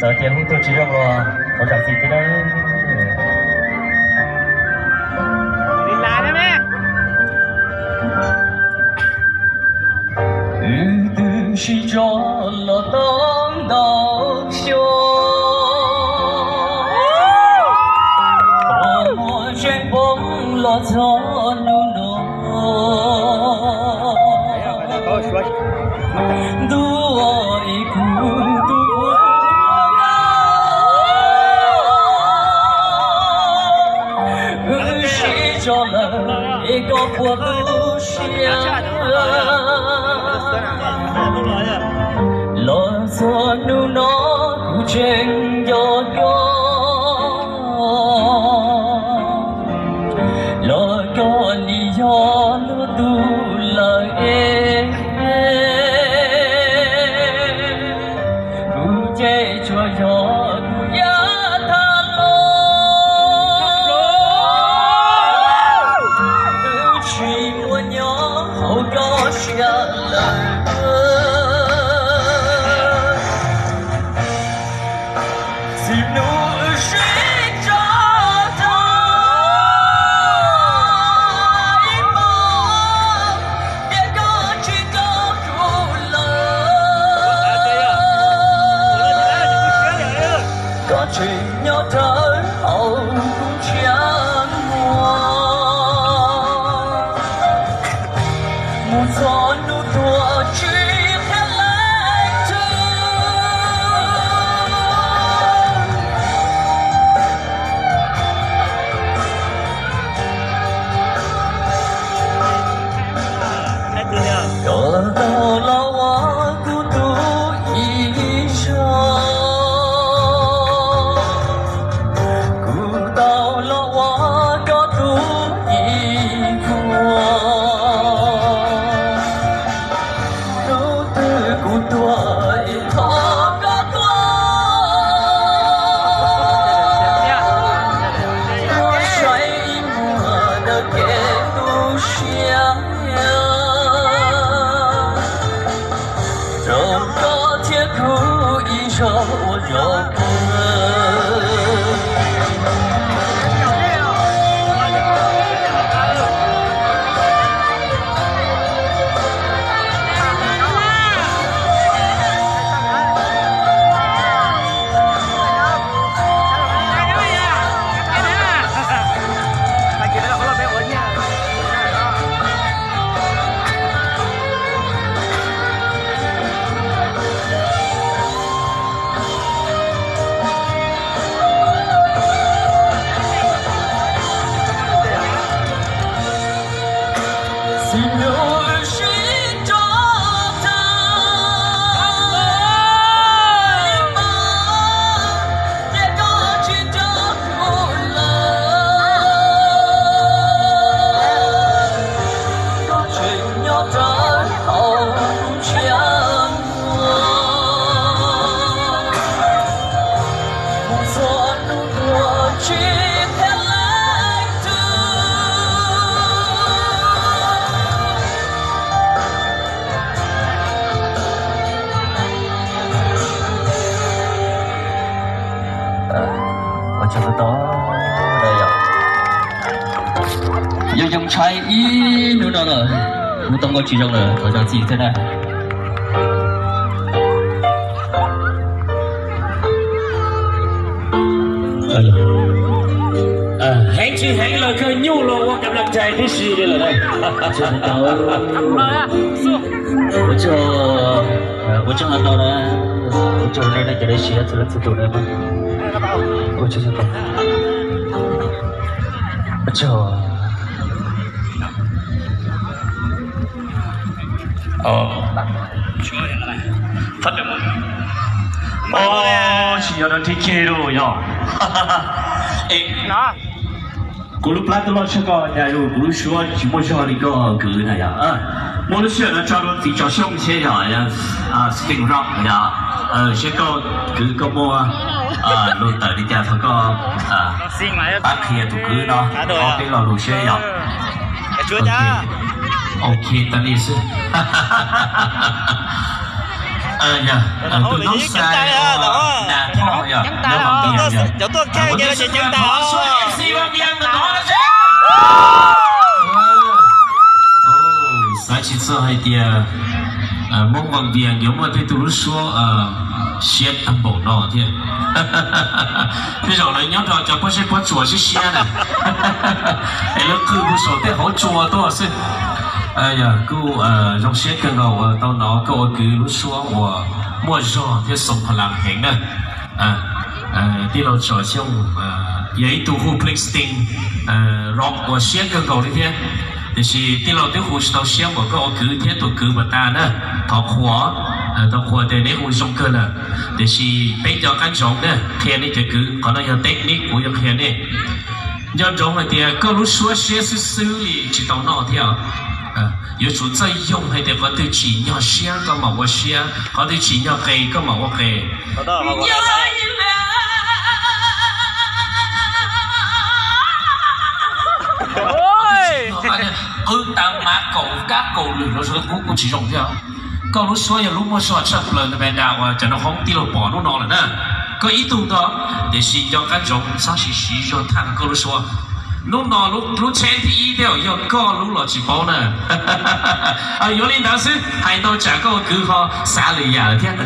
Txawm tias hu tuaj tsis zoo los thov zam txim thiab nawb. Wb twb sib tso los tau ntau xyoo, muaj zeem poob los txog hnub no. Ntuj, es kuv tus puas wb sib tso lawm es koj puas tu siab? Los txog hnub no kuv tseem nco koj, los koj nim yog luag tus lawm es kuv ces tsuas yog kuv yam thab los, twb tsis muaj nyob hauv koj siab lawm. Txij hnub wb sib tso tag, ib hmos tias koj tsis nco kuv lawm, koj tseem nyob rawv hauv kuv ntshiab muag. Mus txog hnub tuag tsis qhia leej twg. Koj tau los ua kuv tus ib zaug, kuv tau los ua koj tus ib vuag. Hnub twg kuv tuag es thov koj tuaj, tuaj saib muag ntawm kev tu siab, rau koj thiab kuv ib zaug ua zaum puag. Txij hnub wb sib tso tag, tias koj tsis nco kuv lawm, koj tseem nyob rawv hauv kuv ntshiab muag. Mus txog hnub tuag tsis qhia leej twg. Ua tsaug ntau ntau. Yog yoo ntshai ib hnub no lawm, kuv tau nkauj tsis zoo lawm, thov zam txim thiab na. Heev tsis heev los kawg nyuj los ua kam laj cai tib si li lawm. Ua tsaug, ua tsaug ntau na, ua tsaug nej cov dej siab txhua leej txhua tus na. Ua tsaug, ua tsaug. Tsis yog dab tsi ceg lawm yog. Kuv lub plab twb loj tshaj koj, cas kuv lub suab tsis muaj zog li koj kwv na yog. Muaj lub sij hawm no tso dua txiv tso xyoo seb yog sting rock yog, seb koj kwv koj muaj lus tawm li cas thaum koj pab qhia tus kwv no ob peb lo lus seb yog. Ok, tas li xwb. Tus noob xais, cov tuaj kheej ces lawv tseem ceev tas os. Xav tsis txog hais tias Hmoob Vaj Vias yuav muaj tej tug lub suab siab tag npaum no thiab. Tej zaum lawv nyob rau cov pob zeb pob tsuas siab siab na, es lawv qw hu saum tej hauv tsua tuaj xwb. Kuj zoo siab kawg nkaus uas tau hnov koj ua kwv lub suab uas muaj zog thiab xoo pha las heev na. Tij laug Tsom Xyooj yog ib tug hu pleev steem rock uas siab kawg nkaus li thiab, tiam sis tij laug twb hu tsis tau siab npaum koj ua kwv thiab tus kwv pas tas na. Thov qhuas, thov qhuas tias neb hu zoo kawg lawm, tiam sis peb nco qab ntsoov na, qhia nej cov kwv, qhov no yog technique kuv yuav qhia nej. Nco ntsoov hais tias koj lub suab siab xwb xwb li tsis tau noj thiab. Yuav tsum txawj yoog hais tias qhov twg tsim nyog siab koj mam ua siab, qhov twg tsim nyog qe koj mam ua qe. Qw tas mas kaum kab kaum lwm los kuj tsis zoo thiab. Koj lub suab yog lub muaj zog tshaj plaws ntawd mas das uas cov no Hmoob tij laug pom hnub no lawm na. Koj ib tug ntag, tiam sis nco qab ntsoov txhob siv siv zog tham koj lub suab. Hnub no lub tsheb thib ib thiab yog koj lub los tsis paub na. Yuav li ntawd xwb, hais ntau tsam koj ua kwv ho xav lwm yam lawm thiab.